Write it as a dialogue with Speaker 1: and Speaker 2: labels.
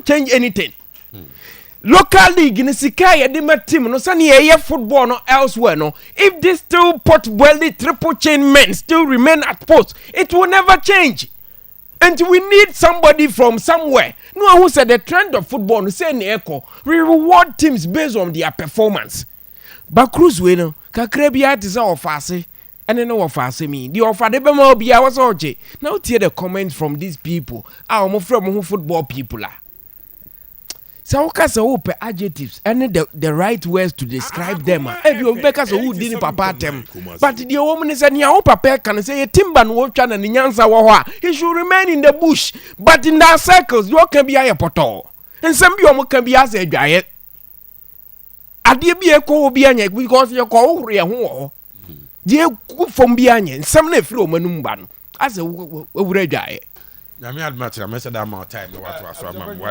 Speaker 1: Doesn't change anything. Local league no, sika a yɛde ma team no, sɛne yɛyɛ football no elsewhere no, if this still pot belly triple chain men still remain at post, it will never change. And we need somebody from somewhere no ahu sɛ the trend of football no sɛ ne ɛkɔ, we reward teams based on their performance. But cruise wei no kakra biara te sɛ ɔfa ase ɛne ne wɔfa asɛm yi deɛ ɔfa de bɛma obiara wɔ sɛ ɔgye na wotie the comment from these people a wɔn frɛ wɔn ho football people a, sɛ woka sɛ wopɛ adjectives ɛne the right words to describe them a, ebi obi bɛka sɛ wodi ne papa atɛm. But deɛ wɔ mu ne sɛ nea wo papa ka no sɛ yɛ timba no wɔtwa na ne nyansa wɔ hɔ a, he should remain in the bush. But in their circles, deɛ ɔka bi ayɛ pɔtɔɔ, nsɛm bi a ɔmo ka bi asɛ adwaeɛ adeɛ bi a ɛkɔ hɔ bi anyɛ, because yɛkɔ wohoro yɛn ho wɔ hɔ, deɛ egu fam bi anyɛ, nsɛm no efiri wɔn anum ba no asɛ wawura adwaeɛ.
Speaker 2: Nyame adoma kyerɛ mɛsɛ da ama wo time na watoa so ama me.